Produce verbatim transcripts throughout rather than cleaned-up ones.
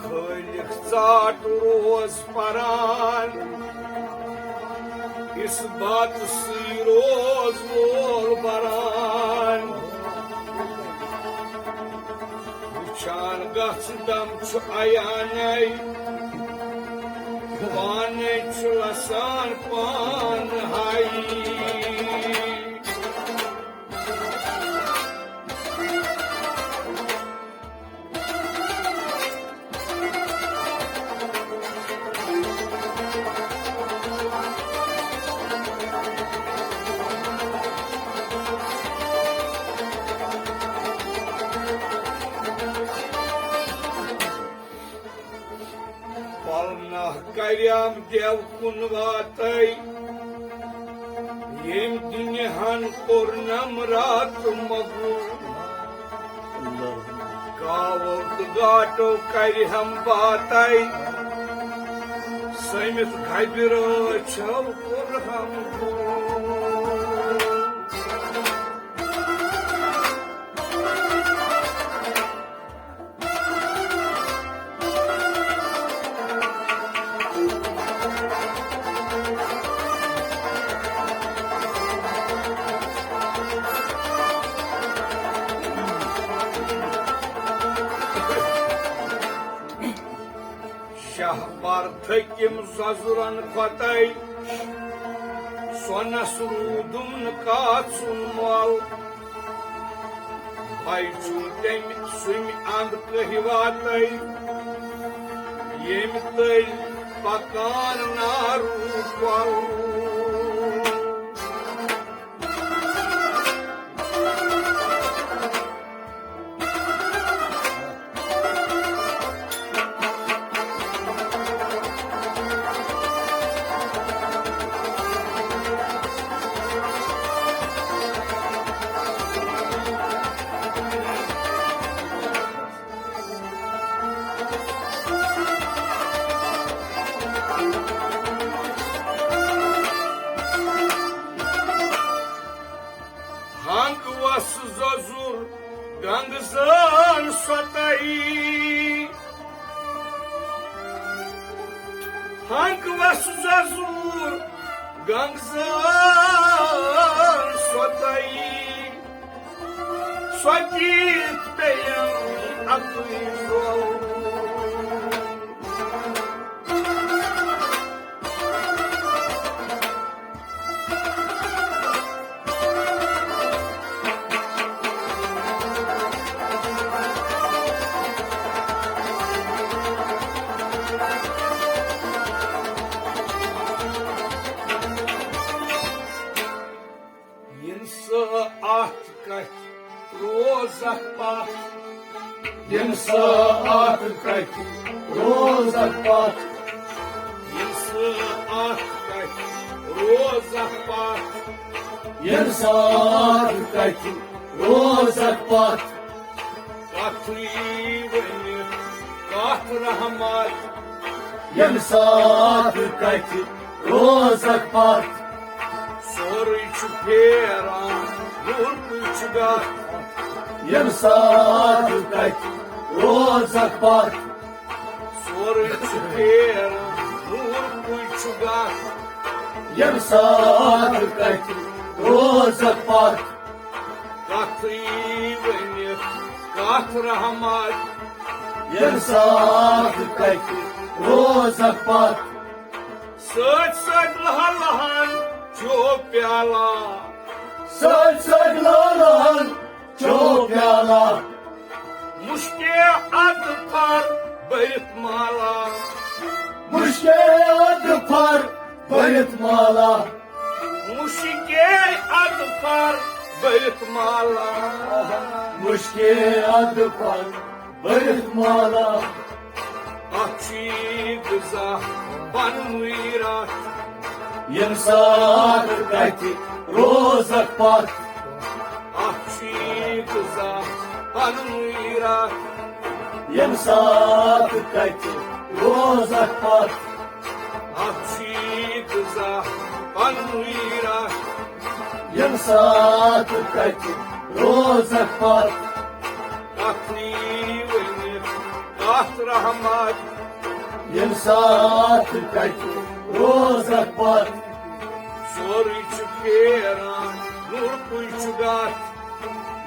خٲلِق ژاٹھ روز پران، اِس باتہٕ سٕے روز وول بران۔ وٕچھان گژھ دم چھُ عیانے، پانے چھُ لسان پان ہائی۔ پلنہ کریام دیو کُن واتے، ییٚمۍ دُنیاہن کوٚر نمرات مغرور۔ کاوو تہٕ گاٹو کرِ ہم باتے، سٔمِتھ گبہِ رٲچھو کوٚر ہم دوٗر۔ شاہ بار تھٔکِم زۄزرن کھۄتے، سۄنس روٗدُم نہٕ کاتھ سُنٛد مۄل۔ بھائی چھُ تٔمۍ سُمہِ اند کٔہۍ واتے، ییٚمۍ تٔلۍ پکان نارو کۄل۔ ہنگ وس زۄزُر گنگ زٲن سۄتائی۔ ہنگ وس زۄزُر گنگ زٲن سۄتائی۔ سۄ کِتھ پیٚیَم اَکُے زول۔ یِن سا اَتھ کتھِ روزکھ پتھ۔ یِن سا اَتھ کتھِ روزکھ پتھ۔ یِن سا اَتھ کتھِ روزکھ پتھ۔ یِن سا اَتھ کتھِ روزکھ پتھ۔ کتھٕے ؤنِتھ کتھ رحمت۔ ییٚمہِ ساتہٕ کتھِ روزکھ پتھ۔ سورُے چھُ پھیران، نوٗر پُے چھُ گتھ۔ ییٚمہِ ساتہٕ کتھِ روزکھ پتھ۔ سورُے چھُ پھیران، نوٗر پُے چھُ گتھ۔ ییٚمہِ ساتہٕ کتھِ روزکھ پتھ۔ کتھٕے ؤنِتھ کتھ رحمت۔ ییٚمہِ ساتہٕ کتھِ روزکھ پتھ۔ سۭتۍ سۭتۍ لہہ لہن چیو پیالہ۔ سۭتۍ سۭتۍ لہہ لہن چیو پیالہ۔ مُشکے اَدٕ پھر بٔرِتھ مالہ۔ مُشکے اَدٕ پھر بٔرِتھ مالہ۔ مُشکے اَدٕ پھر بٔرِتھ مالہ۔ مُشکے اَدٕ پھر بٔرِتھ مالہ۔ اَتھ چھُ یہِ غذا پنُن ویٖراتھ۔ ییٚمہِ ساتہٕ کتھِ روزکھ پتھ۔ اَتھ چھُ یہِ غذا پنُن ویٖراتھ۔ ییٚمہِ ساتہٕ کتھِ روزکھ پتھ۔ اَتھ چھُ یہِ غذا پنُن ویٖراتھ۔ ییٚمہِ ساتہٕ کتھِ روزکھ پتھ۔ کتھٕے ؤنِتھ رحمت۔ ییٚمہِ ساتہٕ کَتہِ روزَکھ پَتھ۔ سورُے چھُ پھیران، نوٗرکُے چھُ گَتھ۔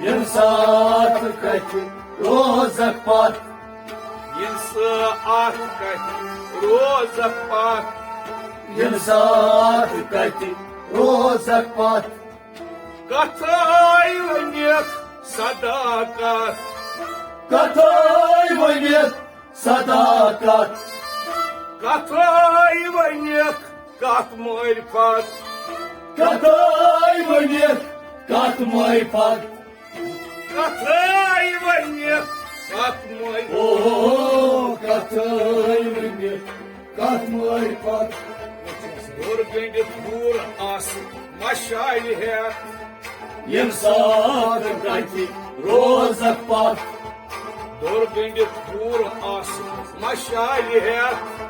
ییٚمہِ ساتہٕ کَتہِ روزَکھ پَتھ۔ ییٚمہِ ساتہٕ کَتہِ روزَکھ پَتھ۔ ییٚمہِ ساتہٕ کَتہِ روزَکھ پَتھ۔ کتھے ؤنِتھ صداقت۔ کتھے ؤنِتھ صداقت۔ کتھے ؤنِتھ کتھ معرفت۔ کتھے ؤنِتھ کتھ معرفت۔ کتھے ؤنِتھ کتھ معرفت۔ او، کتھے ؤنِتھ کتھ معرفت۔ دوٚر گٔنٛڈِتھ دوٗر آسہٕ مشالہِ ہٮ۪تھ۔ ییٚمہِ ساتہٕ کَتہِ روزَکھ پَتھ۔ دوٚر گٔنٛڈِتھ دوٗر آسہٕ مشالہِ ہٮ۪تھ۔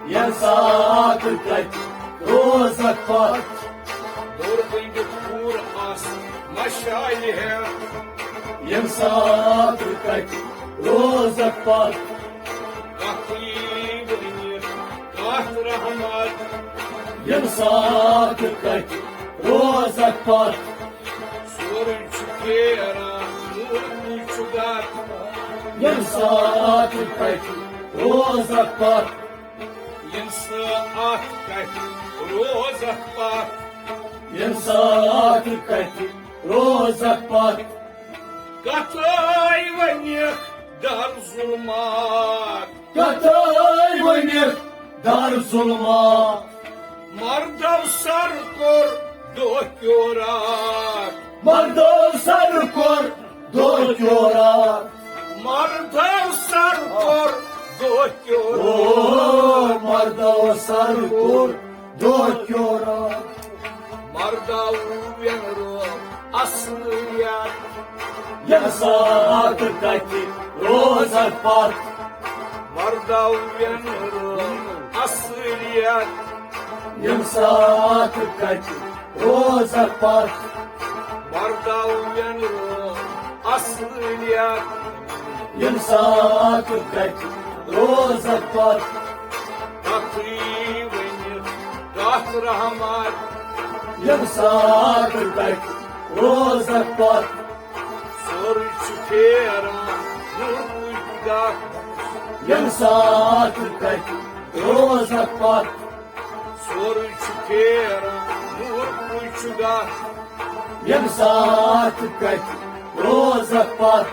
ییٚمہِ ساتہٕ کَتہِ روزَکھ پَتھ۔ دوٚر گٔنٛڈِتھ دوٗر آسہٕ مشالہِ ہٮ۪تھ۔ ییٚمہِ ساتہٕ کَتہِ روزَکھ پَتھ۔ کتھٕے ؤنِتھ کتھ رحمت۔ ییٚمہِ ساتہٕ کَتہِ روزَکھ پَتھ۔ سورُے چھُ پھیران، نوٗرکُے چھُ گَتھ۔ ییٚمہِ ساتہٕ کَتہِ روزَکھ پَتھ۔ ییٚمہِ ساتہٕ کَتہِ روزَکھ پَتھ۔ ییٚمہِ ساتہٕ کَتہِ روزَکھ پَتھ۔ کتھے ؤنِتھ در ظلمات۔ کتھے ؤنِتھ در ظلمات۔ مردو سر کوٚر دۄہ کیو راتھ۔ مردو سر کوٚر دۄہ کیو راتھ۔ مردو سر کوٚر دۄہ کیو راتھ۔ او، مردو سر کوٚر دۄہ کیو راتھ۔ مرداوین رٲو اصلیت۔ ییٚمہِ ساتہٕ کَتہِ روزَکھ پَتھ۔ مرداوین رٲو اصلیت۔ ییٚمہِ ساتہٕ کَتہِ روزَکھ پَتھ۔ مرداوین رٲو اصلیت۔ ییٚمہِ ساتہٕ کَتہِ روزَکھ پَتھ۔ کتھٕے ؤنِتھ کتھ رحمت۔ ییٚمہِ ساتہٕ کَتہِ روزَکھ پَتھ۔ سورُے چھُ پھیران، نوٗرکُے گَتھ۔ ییٚمہِ ساتہٕ کَتہِ روزَکھ پَتھ۔ سورُے چھُ پھیران، نوٗرکُے چھُ گَتھ۔ ییٚمہِ ساتہٕ کَتہِ روزَکھ پَتھ۔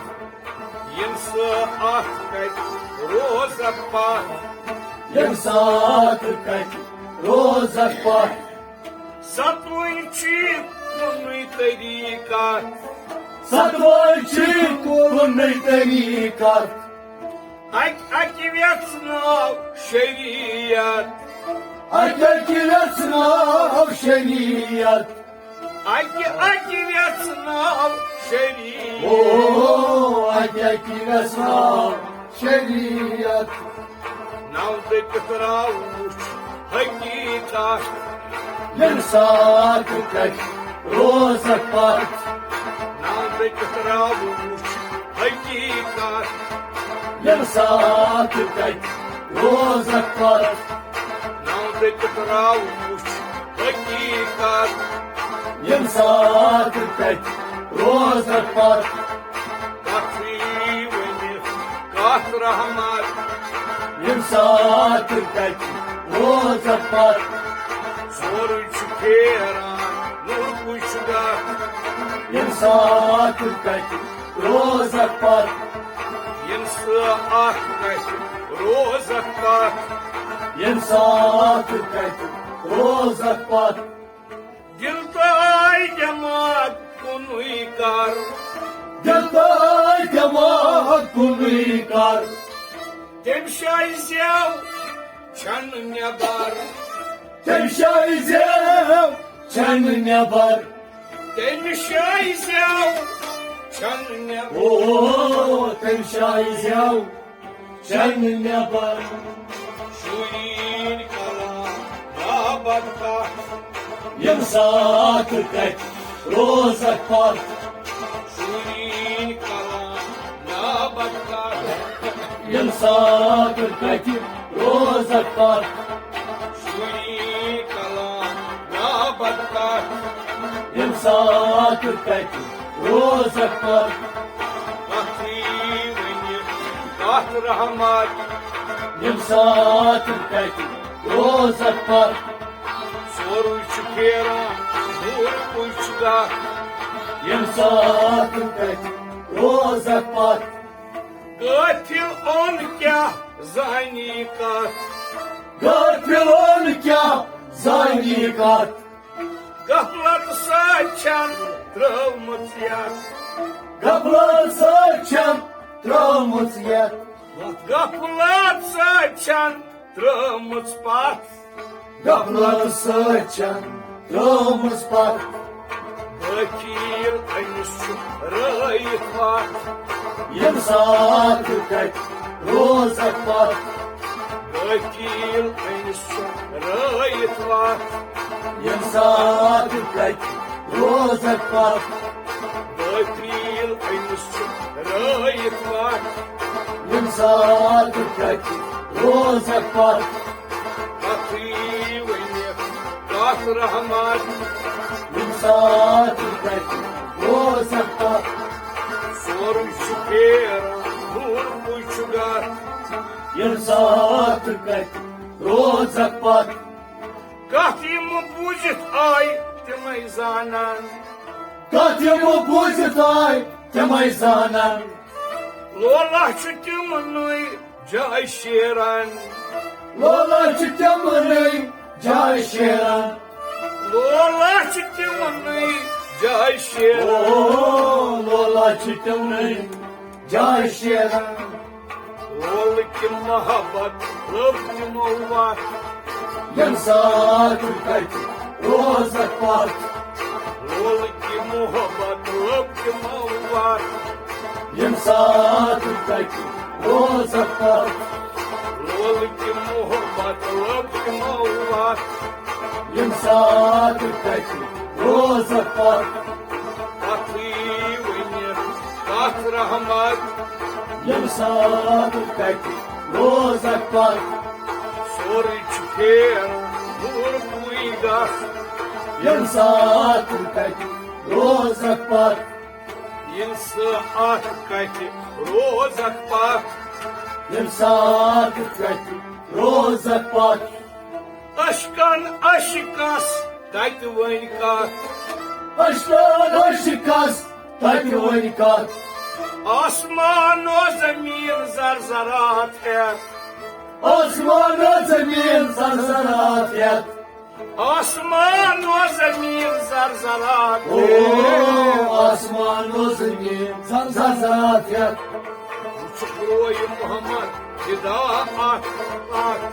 ییٚمہِ ساتہٕ کَتہِ روزَکھ پَتھ۔ ییٚمہِ ساتہٕ کَتہِ روزَکھ پَتھ۔ ستوٕنۍ چھِ کُنُے طریٖقہٕ۔ ستوٕنۍ چھِ کُنُے طریٖقہٕ۔ اَکہِ اَکہِ وٮ۪ژھ ناو شریعت۔ اَکہِ اَکہِ وٮ۪ژھ ناو شریعت۔ اَکہِ اَکہِ وٮ۪ژھ ناو شریعت۔ او، اَکہِ اَکہِ وٮ۪ژھ ناو شریعت۔ ناو دٔپِتھ راو وُچھ حقیٖقت۔ ییٚمہِ ساتہٕ کَتہِ روزَکھ پَتھ۔ ناو دٔپِتھ راو وُچھ حقیٖقت۔ ییٚمہِ ساتہٕ کَتہِ روزَکھ پَتھ۔ ناو دٔپِتھ راو وُچھ حقیٖقت۔ ییٚمہِ ساتہٕ کَتہِ روزَکھ پَتھ۔ کتھٕے ؤنِتھ کتھ رحمت۔ ییٚمہِ ساتہٕ کَتہِ روزَکھ پَتھ۔ سورُے چھُ پھیران، نوٗرکُے چھُ گَتھ۔ ییٚمہِ ساتہٕ کَتہِ روزَکھ پَتھ۔ ییٚمہِ ساتہٕ کَتہِ روزَکھ پَتھ۔ ییٚمہِ ساتہٕ کَتہِ روزَکھ پَتھ۔ دِل تہٕ دٮ۪ماغ کُنُے کر۔ دِل تہٕ دٮ۪ماغ کُنُے کر۔ تَمہِ جایہِ زٮ۪و چھَنہٕ نٮ۪بر۔ تَمہِ جایہِ زٮ۪و چھَنہٕ نٮ۪بر۔ تَمہِ جایہِ زٮ۪و چھَنہٕ نٮ۪بر۔ او، تَمہِ جایہِ زٮ۪و چھَنہٕ نٮ۪بر۔ شیٖرِن کلام نابد کتھ۔ ییٚمہِ ساتہٕ کَتہِ روزَکھ پَتھ۔ شیٖرِن کلام نابد کتھ۔ ییٚمہِ ساتہٕ کَتہِ روزَکھ پَتھ۔ شُری کلام غابت کتھ۔ ییٚمہِ ساتہٕ کَتہِ روزَکھ پَتھ۔ کتھٕے ؤنِتھ کتھ رحمت۔ ییٚمہِ ساتہٕ کَتہِ روزَکھ پَتھ۔ سورُے چھُ پھیران، نوٗرکُے چھُ گتھ۔ ییٚمہِ ساتہٕ کَتہِ روزَکھ پَتھ۔ غٲفِل اوٚن کیٛاہ زانی کتھ۔ غٲفِل اوٚن کیٛاہ زانی کتھ۔ غفلت سۭتۍ چھَن ترٲومٕژ یتھ۔ غفلت سۭتۍ چھَن ترٲومٕژ یتھ۔ غفلت سۭتۍ چھَن ترٲومٕژ پتھ۔ غفلت سۭتۍ چھَن ترٲومٕژ پتھ۔ وکیل أمِس چھُ رٲیِتھ وتھ۔ ییٚمہِ ساتہٕ کَتہِ روزَکھ پَتھ۔ وکیل أمِس چھُ رٲیِتھ وتھ۔ ییٚمہِ ساتہٕ کَتہِ روزَکھ پَتھ۔ وکیل أمِس چھُ رٲیِتھ وتھ۔ ییٚمہِ ساتہٕ کَتہِ روزَکھ پَتھ۔ کتھٕے ؤنِتھ کتھ رحمت۔ ییٚمہِ ساتہٕ کَتہِ روزَکھ پَتھ۔ سورُے چھُ پھیران، نوٗرکُے چھُ گتھ۔ ییٚمہِ ساتہٕ کَتہِ روزَکھ پَتھ۔ کتھ یِم بوٗزِتھ آے تِمے زانان۔ کتھ یِم بوٗزِتھ آے تِمے زانان۔ لولہ چھُ تِمنٕے جاے شیران۔ لولہ چھُ تِمنٕے جاے شیران۔ لولہ چھُ تِمنٕے جاے شیران۔ او، لولہ چھُ تِمنٕے جاے شیران۔ لولہٕ کہِ محبت لٔب تِمو وتھ۔ ییٚمہِ ساتہٕ کَتہِ روزَکھ پَتھ۔ لولہٕ کہِ محبت لٔب تِمو وتھ۔ ییٚمہِ ساتہٕ کَتہِ روزَکھ پَتھ۔ لولہٕ کہِ محبت لٔب تِمو وتھ۔ ییٚمہِ ساتہٕ کَتہِ روزَکھ پَتھ۔ کتھٕے ؤنِتھ کتھ رحمت۔ ییٚمہِ ساتہٕ کَتہِ روزَکھ پَتھ۔ سورُے چھُ پھیران، نوٗرکُے گژھ۔ ییٚمہِ ساتہٕ کَتہِ روزَکھ پَتھ۔ ییٚمہِ ساتہٕ کَتہِ روزَکھ پَتھ۔ ییٚمہِ ساتہٕ کَتہِ روزَکھ پَتھ۔ اشکن اشکس تتہِ وۄنۍ کتھ۔ اشکن اشکس تتہِ وۄنۍ کتھ۔ آسمان و زمین زرزرات ہیتھ۔ آسمان و زمین زرزرات ہیتھ۔ آسمان و زمین زرزرات او، ہیتھ۔ آسمان و زمین زرزرات ہیتھ۔ وُچھ روے محمد فدا اتھ اتھ۔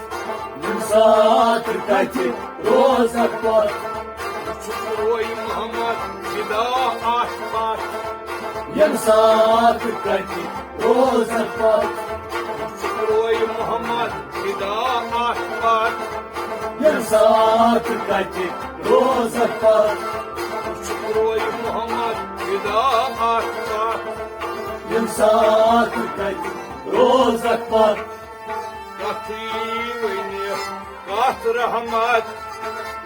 ییٚمہِ ساتہٕ کَتہِ روزَکھ پَتھ۔ وُچھ روے محمد فدا اتھ پتھ۔ ییٚمہِ ساتہٕ کَتہِ روزَکھ پَتھ۔ وُچھ روے محمد فدا اتھ پتھ۔ ییٚمہِ ساتہٕ کَتہِ روزَکھ پَتھ۔ وُچھ روے محمد فدا اتھ پتھ۔ ییٚمہِ ساتہٕ کَتہِ روزَکھ پَتھ۔ کتھٕے ؤنِتھ کتھ رحمت۔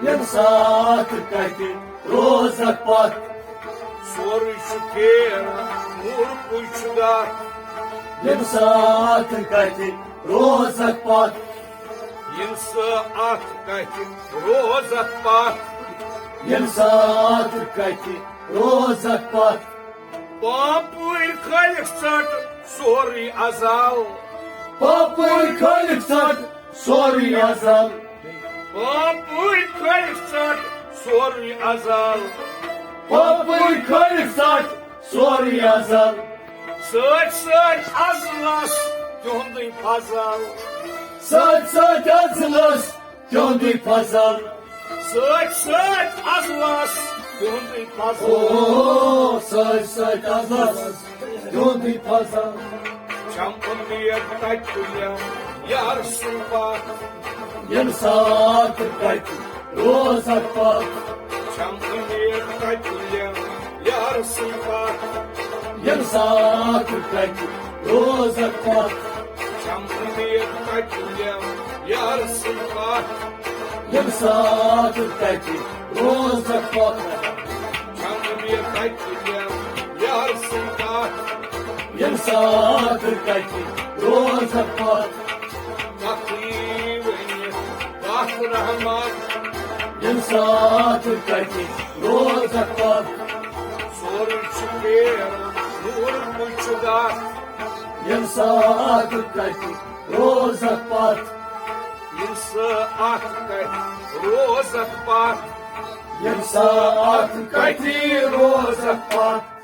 ییٚمہِ ساتہٕ کَتہِ روزَکھ پَتھ۔ سورُے چھُ پھیران، نوٗرکُے چھُ گتھ۔ ییٚمہِ ساتہٕ کَتہِ روزَکھ پَتھ۔ ییٚمہِ ساتہٕ کَتہِ روزَکھ پَتھ۔ ییٚمہِ ساتہٕ کَتہِ روزَکھ پَتھ۔ پاپٕے خٲلِق ژَٹ سورُے ازل۔ پاپٕے خٲلِق ژَٹ سورُے ازل۔ پاپٕے خٲلِق ژَٹ سورُے ازل۔ پاپٕے خٲلِق ژَٹ سورُے ازل۔ سۭتۍ سۭتۍ ازلس تِہُنٛدُے فضل۔ سۭتۍ سۭتۍ ازلس تِہُنٛدُے فضل۔ سۭتۍ سۭتۍ ازلس تِہُنٛدُے فضل۔ او، سۭتۍ سۭتۍ ازلس تِہُنٛدُے فضل۔ چھم اُمید تَتہِ تُلٮ۪م یار سُنٛد پتھ۔ ییٚمہِ ساتہٕ کَتہِ روزَکھ پَتھ۔ چھم اُمید تَتہِ تُلٮ۪م یار سُنٛد پتھ۔ ییٚمہِ ساتہٕ کَتہِ روزَکھ پَتھ۔ یار سٕنٛدۍ پتھ۔ ییٚمہِ ساتہٕ کَتہِ روزَکھ پَتھ۔ چھَنہٕ مےٚ تَتہِ یار سٕنٛدۍ پتھ۔ ییٚمہِ ساتہٕ کَتہِ روزَکھ پَتھ۔ کَتھٕے ؤنِتھ کَتھ رحمت۔ ییٚمہِ ساتہٕ کَتہِ روزَکھ پَتھ۔ سورُے چھُ پھیران نوٗرٕ پُچھ گَتھ۔ ییٚمہِ ساتہٕ کَتہِ روزَکھ پَتھ۔ ییٚمہِ ساتہٕ کَتہِ روزَکھ پَتھ۔ ییٚمہِ ساتہٕ کَتہِ روزَکھ پَتھ۔